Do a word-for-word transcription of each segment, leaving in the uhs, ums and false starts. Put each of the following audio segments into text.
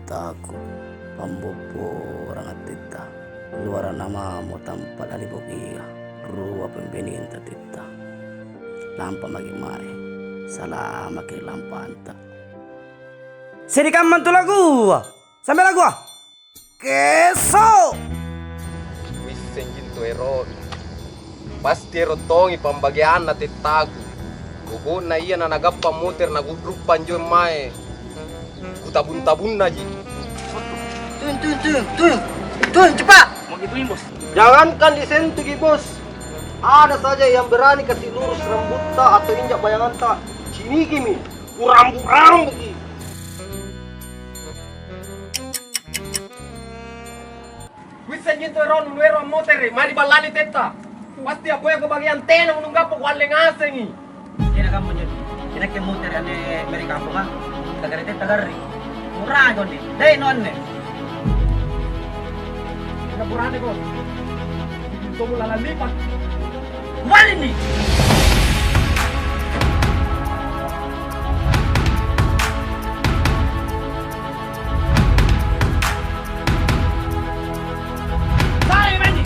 Tettaku, pambobborang attitta, luarana mamo tampa' lalibokia, rua pembeninta titta. Lampa maki mae, salamaki lampanta. Sirikamma antu lagua, sambe lagua. Keso! Kuissenji antu ero'nu. Pasti ero' tongi pambageanna tettaku. Pokokna ia nanagappa motere' nagu'ruppa anjo mae. Kutabung-tabunnaji. Tun, tun, tun, tun. Tun, cepat. Mau gituin, Bos. Jangankan disentuki, Bos. Ada saja yang berani kasi lurus rambutta atau injak bayanganta, cinikimi. Kurambu-rambuki. Kuissenji antu ero'nu nuero' ammotere', mae niballani tetta. Pasti a'boyako bageang tena nunggappa kualle ngasengi. Tena kamma anjo. Inakke motere' anne mere' kamponga, tagarri tetta garri. Murang anjo anne. Dai' no anne. Tena burane ko. Tomo lalang lipa'. Kubalini. Sai meni.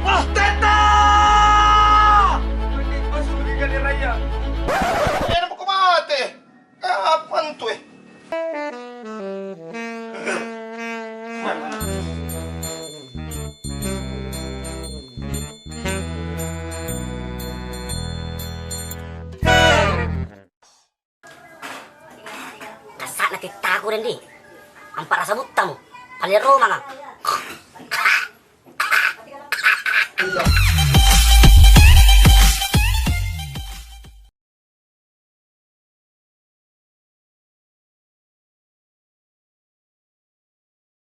Ah, Tetta! Masuk ke kali raya. Enak mako mate. Apa antu, eh? Kassa'na tettaku, Dendi. Ampa' rasa buttamu. Paleromanga.